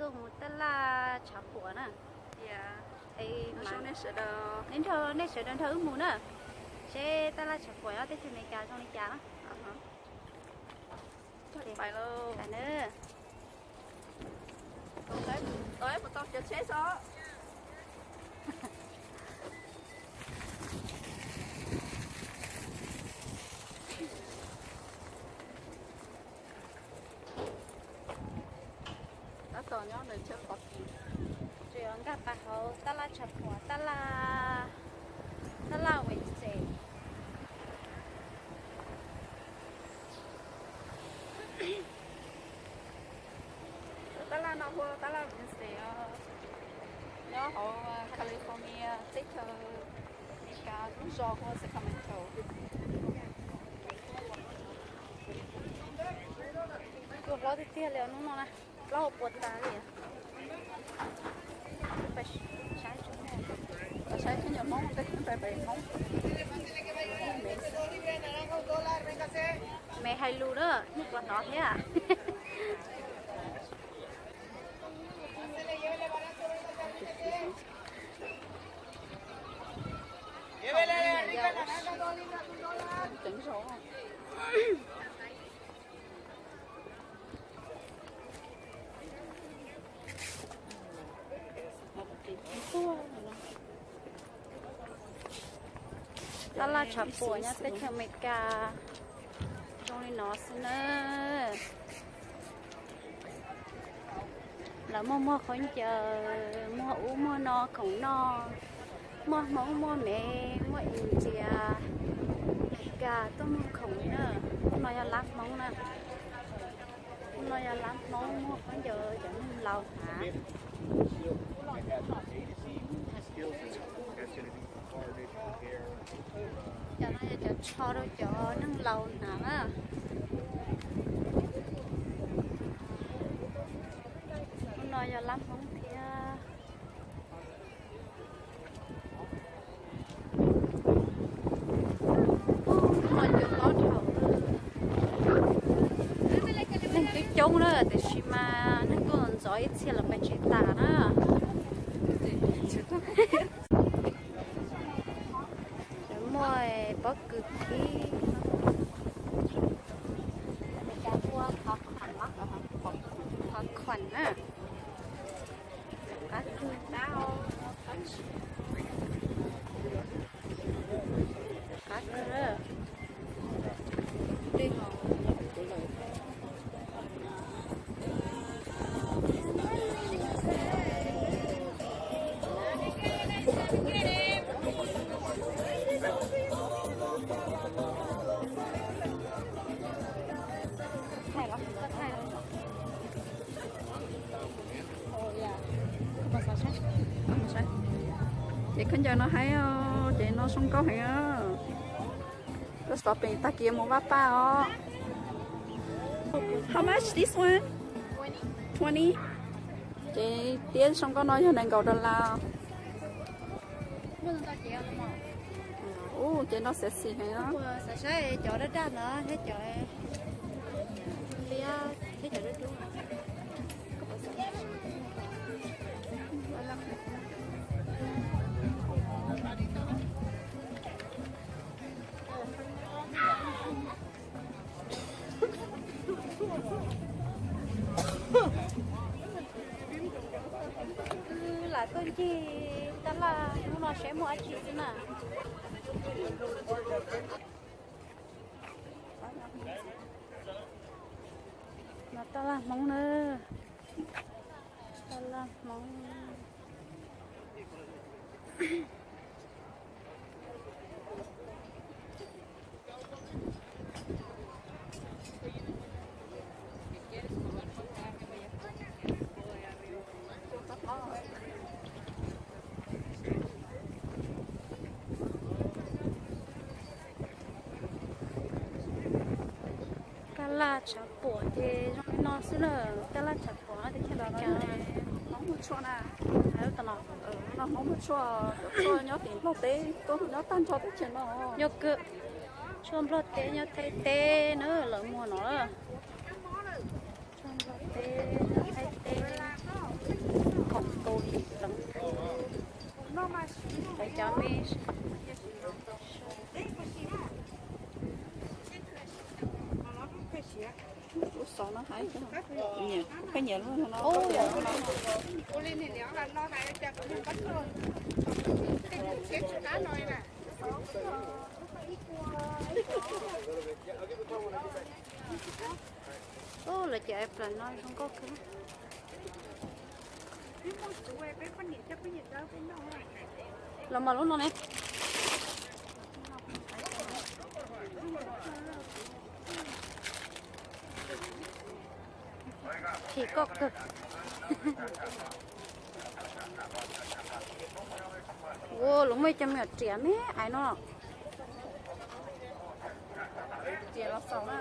Mus tab laj tshav puam na. Neb nrog, nej sawv daws nrog wb mus na, seb tab laj tshav puam nyob teb chaws Amelikas zoo li cas na. Tab tom nyob ntawm chaw pov kis, tseem yuav nkag pas hauv tab laj tshav puam, tab laj, tab laj Wednesday. Tab laj no hu ua tab laj Wednesday os. Nyob hauv California teb chaws Amelikas lub zos hu ua Sacramento. Kuj hlob tiag tiag li os hnub no na, plaub hau puas tas li. Saib, saib cov Hmoob, peb pais Hmoob. Me hais lus na, nej puas hnov thiab? Tab laj tshav puam nyob teb chaws Amelikas zoo li no xwb na. Lawv muaj muag khaub ncaws, muag ub muag no khoom noj, muaj Hmoob muaj Mev muaj India, Amelikas tuaj muag khoom li na. Hnub no yog lab Hmoob na. Hnub no yog lab Hmoob muag khaub ncaws cov neeg laus hnav. Cov no yog cov tsho rau cov neeg laus hnav na. Hnub no yog lab Hmoob thiab. Hnub no cua lob dhau. Neeg twb coob na, tiam sis mas neeg tuaj ntxov ib txhia los pais tsis tas na. Muaj pob kws qhib, popcorn na. Qab kawg, qab kawg. Ces khaub ncaws no haib os, ces no zoo nkauj heev os. Koj stop peem tag kis mus vaj paj os. How much this one? Twenty. Ces tiab zoo nkauj no yog nees nkaum dollar. Ub, ces no sexy heev os. Xav saib cov daj daj ntawd thiab cov liab thiab cov dub dub. Wb lam tuaj ncig tab laj hnub no seb muaj dab tsi xwb na. No tab laj Hmoob na, tab laj Hmoob. Tab laj tshav puam ces zoo li no xwb na, tab laj tshav puam no tias chaw Amelikas. Hmoob muag tshuaj na. Hmoob muag tshuaj, cov tshuaj nyob tim Nplog teb tuaj nyob tag nrho teb chaws no. Yog kawg, tshuaj Nplog teb nyob Thaib teb na lawv muag no. Tshuaj Nplog teb nyob Thaib teb. Cov me lub xauv no, koj nyiam lub no. Lawv cov apron no zoo nkauj kawg. Los mas lub no ne. Thim koj kawg. Ua los muaj cov me nyuam riam me ais no. Riam los xaus na.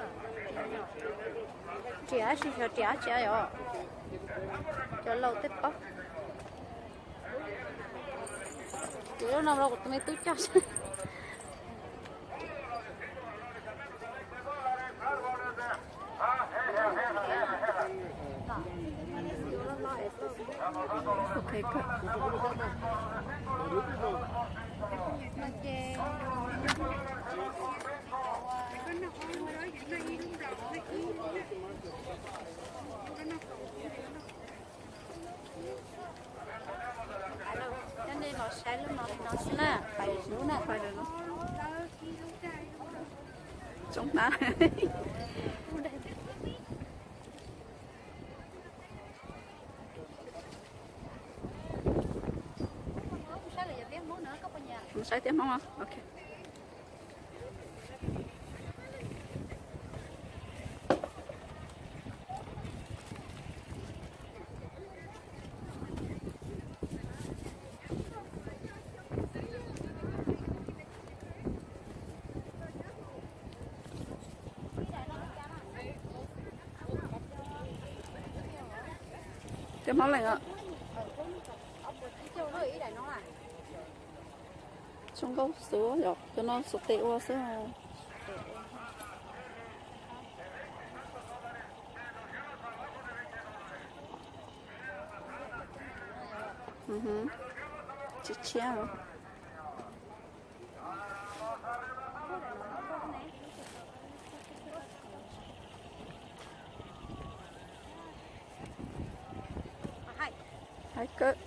Riam tab sis xyov riam dab tsi os. Cov laus tej paub. Ces lub no los kuv tus me tub coj. Coj nej los saib lub no li no xwb na, pais lub na, pais lub no. Tsoob hnab. Saib tiab Hmoob, ok. Tiab Hmoob Leej os. Zoo nkauj xwb yom, cov no xuas tes ua xwb. Tshiab tshiab. Haib kawg.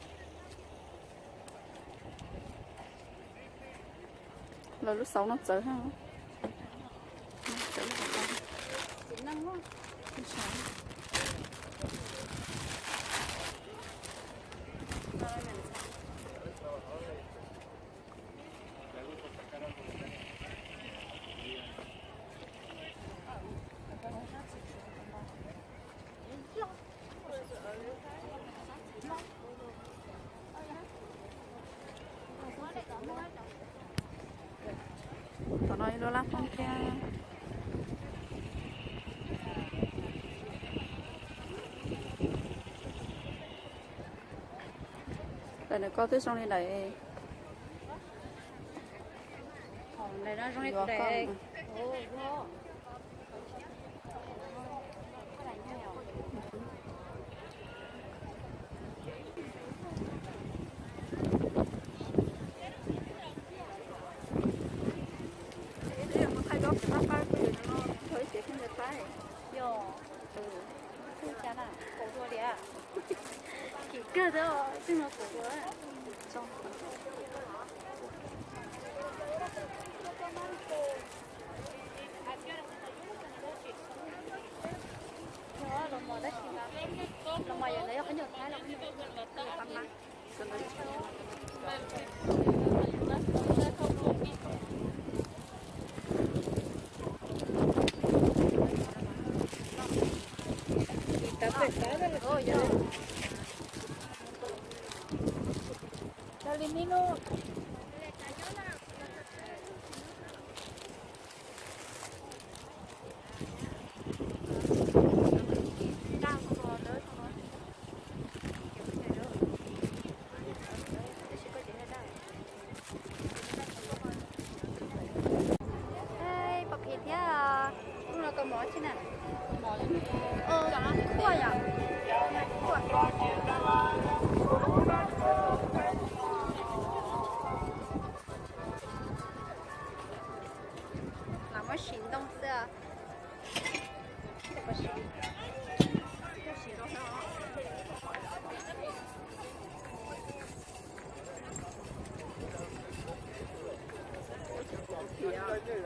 Lawv lub xauv no txawv heev. Tom no ib lub lab foob thiab. Ntawm nws koj twb zoo li ntawd. Yog, cas na, kaus dua li, kim kawg thiab, twb no kaus dua. Los mas yog lawv yog qhov nyuag Thaib los. Pom phim thiab. Ub, no kaus mom tsi na? Kuaj yom? Kuaj. Chào.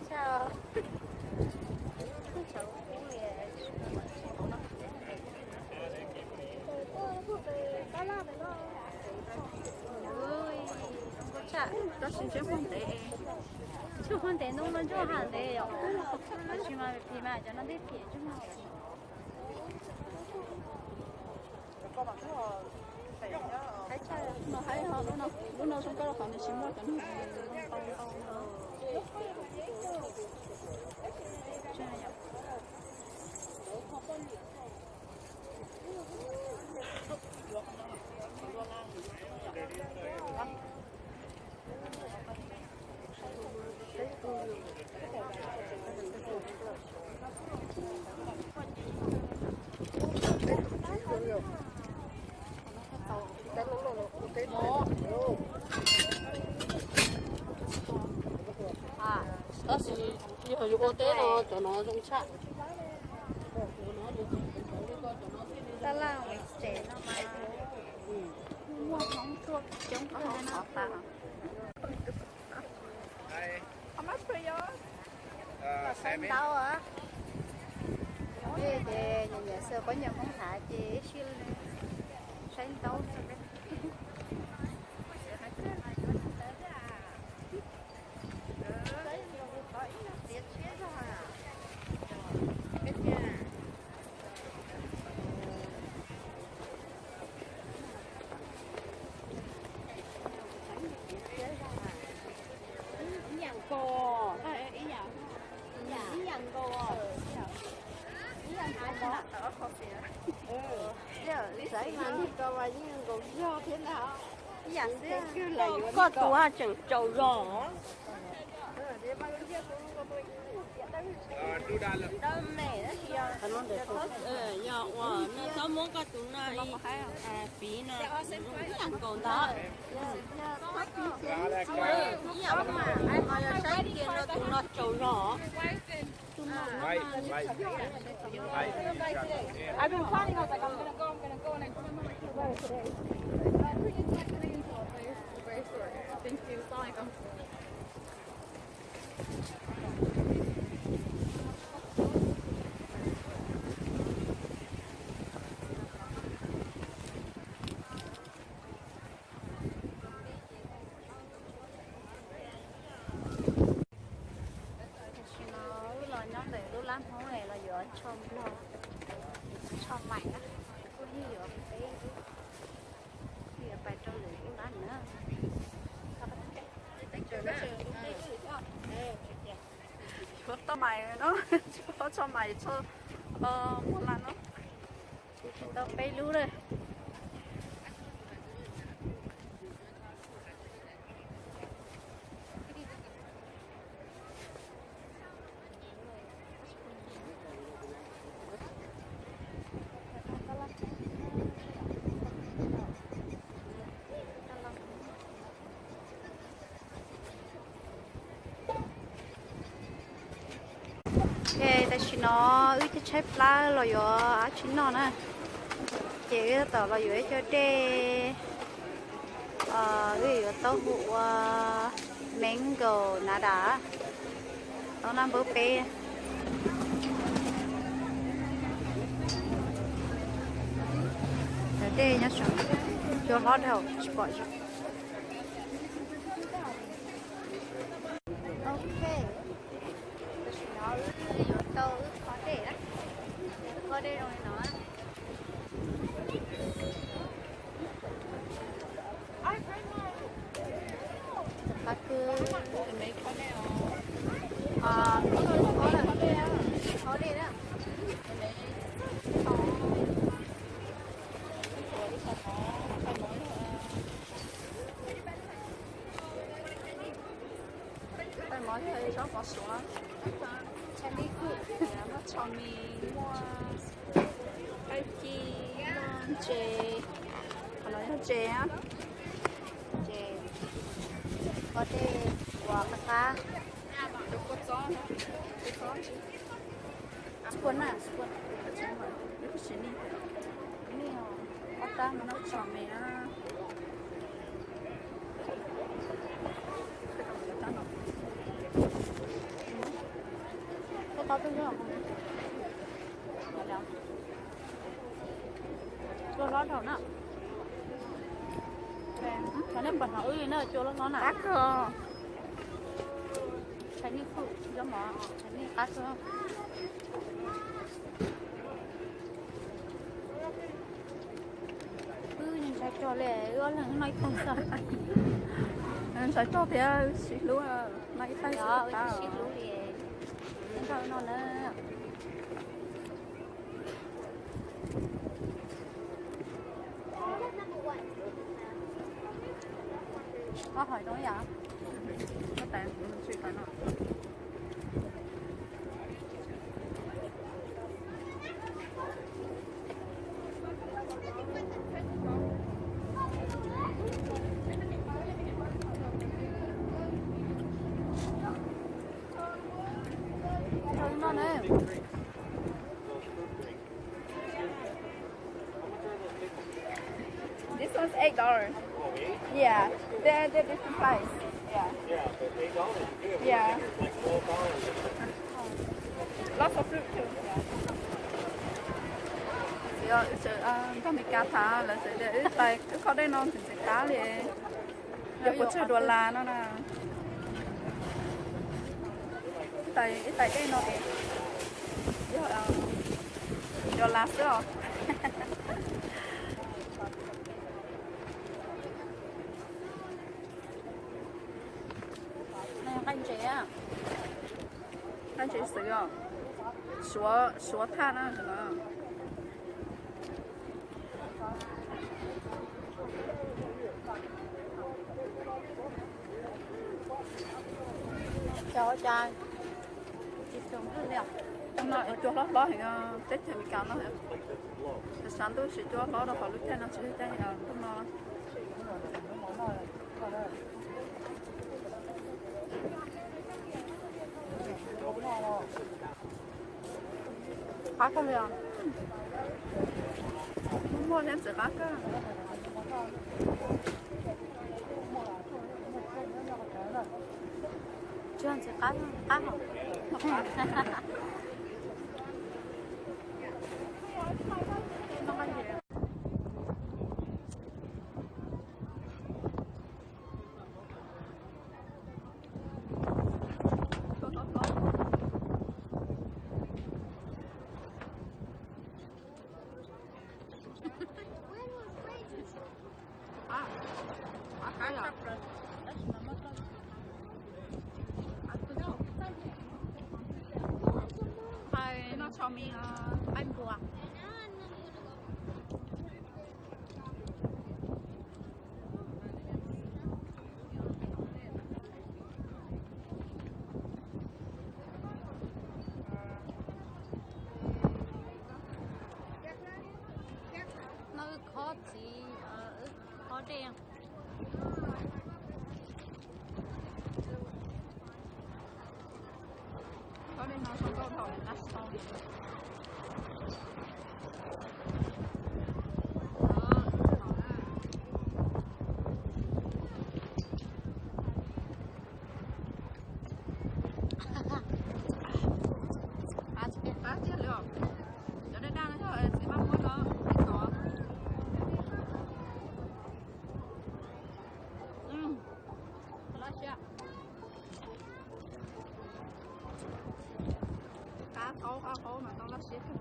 Chào. Ui, koj tshaj, koj tsis ntsib Hmoob ntev, tsis Hmoob ntev ntoo no ntsuag ha ntev yom. Tab sis mas phim mas cov no thiaj phim tsis muaj. Lub no zoo nkauj qhov nws tsis muaj cov ntoo ntau ntau no. Tab sis yog yus ua teb no cov no zoo tshaj. Tab laj tsev no mas muaj hmoob tuaj coob kawg no. Saib ntaub a. Ces nyiam nyiam xwb, pab nyiam Hmoob hnav ces ib sij saib ntaub xwb. Ib yam nkaus, ib yam nkaus. Ib yam nkaus. Koj tus tseem tsaus zog. Yog ua no txhob muab koj tus no piv no, ib yam nkaus ntag. Ib yam nkaus, yog saib kiag no tus no tsaus zog. I've been planning, I was like, I'm gonna go, I'm gonna go, and I couldn't remember to wear it today. But I'm pretty excited to get into a very, very short. Thank you. Assalamualaikum. Tam sim no wb los nyob ntawm lub lab Hmoob los yuav tsho nplog, tsho maim na, kuj yeej yuav peb lub, yuav pais rau lwm lub lab na. Yuav tau maim no, tsho maim, tsho muag las no. Tau peb lub lawm. Ok, tam sim no wb cov tshaib plab los yuav dab tsi noj na, ces wb tab tom los yuav ib co dej, wb yuav tau hu ua mango nada, tau naj npawb peb. Cov dej nyob saum cua hlob dhau tsis pom zoo. Ok, tam sim no wb yuav tau wb qho dej na, qho dej zoo li no. Qhov kwv, qhov dej na. Taij mov yog ib tsob pov suav, muaj tsho mis, muaj kaij ci, muaj ntses, qhov no yog ntses, ntses, qhov dej uas qab qab, kua txob, kua txob, spoon na, spoon, spoon, nej, nej, qhov Tab no noj tshos me na. Cua hlob dhau na. Cov nej pom hnov wb li na, cua hlob hlob na. Qab kawg. Chinese food, zaub mov Chinese qab kawg. Wb ntshai cog li, wb ob leeg noj ib taig xwb. Ntshai cog thiab sib hlub, noj ib taig xwb. Sib hlub li, nrog no na. Có hỏi đúng không? Có thể mình suy thoái nó. Thôi nó nè. This one's eight dollars. Yeah, they're, they're different price. Yeah. Yeah, but eight dollars is good. Yeah. It's like twelve dollars. Lots of fruit too. Yeah. Txiv, wb tseem nrog Mes Kas tham, lawv tseem tias wb tais wb khob dej no ntxim ntxim qab li. Yog puas tsawg dollar no na. Ib tais dej no es yog dollar xwb os. Nqaij ntses, nqaij ntses xwb os. Suav, suav thaj na. Cov ua cas tsis tshua hlub li os. Ntuj no cua hlob hlob heev, teb chaws Amelikas no. Xav ntuj siv cua hlob rau qhov lub caij no tsis yog caij ntuj no. Qab kawg li os. Muaj thiab ntxim qab kawg. Tsis ntxim qab, qab hos. Noj tshos me, qaib npua. No wb khob txiv, wb khob dej. Khob dej no zoo nkauj dhau, qab tsis tau li. Qab tiag li os. Cov daj daj no yog txiv maj muab no, txiv tov. Laj siab. Qab qaub, qab qaub mas tau laj siab kawg.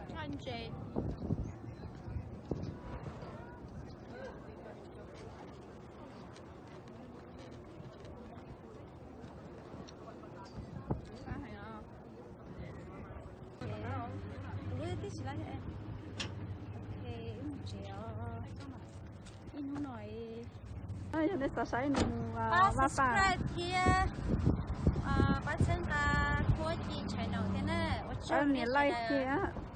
Nqaij ntses. tsis laib. Ok, wb mus tsev os. Ib hnub no yog nej xav saib nws mus vaj paj thiab pab txhawb nqa Khuab Ci channel thiab na. Ua tsaug niam laij kiag.